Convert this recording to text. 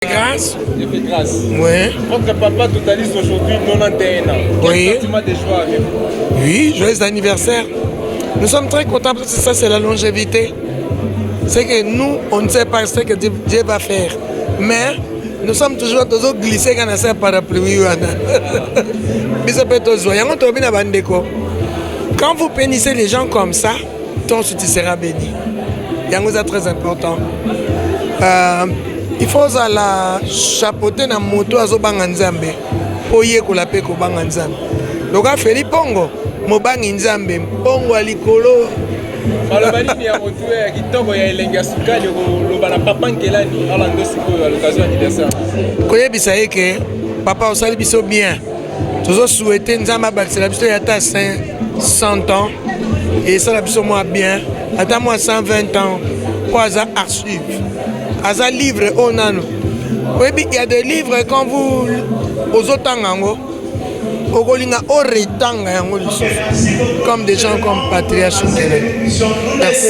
Grâce. Dieu fait grâce. Oui. Votre papa totalise aujourd'hui 91 ans. Quel sentiment de joie avez-vous? Oui, joyeux anniversaire. Nous sommes très contents parce que ça, c'est la longévité. C'est que nous, on ne sait pas ce que Dieu va faire. Mais nous sommes toujours toujours glissés quand on a parapluie. Biso pe tozwa yango tobi na bandeko. Quand vous bénissez les gens comme ça, toi aussi tu seras béni. Yango c'est très important. Il faut ozala chapeauté na moto azobanga Nzambe mpo oyekola mpe kobanga Nzambe. Loka Feli Pongo, mobangi Nzambe, mpongo ya likolo. Maloba nini ya motu ya kitoko, ya elengi, ya sukali okoloba na papa Nkelani alando sikoyo à l'occasion anniversaire? Koyebisa ye ke papa, osali biso bien. Tozosouhaiter Nzambe abakisela biso ya ata 100 ans, esala biso mwa bien, ata mwa 120 ans, mpo aza archive, aza livre oyo nano oyebi. Ya des livres, quand vous ozotanga yango, okolinga oretanga yango lisusu, comme des gens comme patriarche Nkelani. Merci.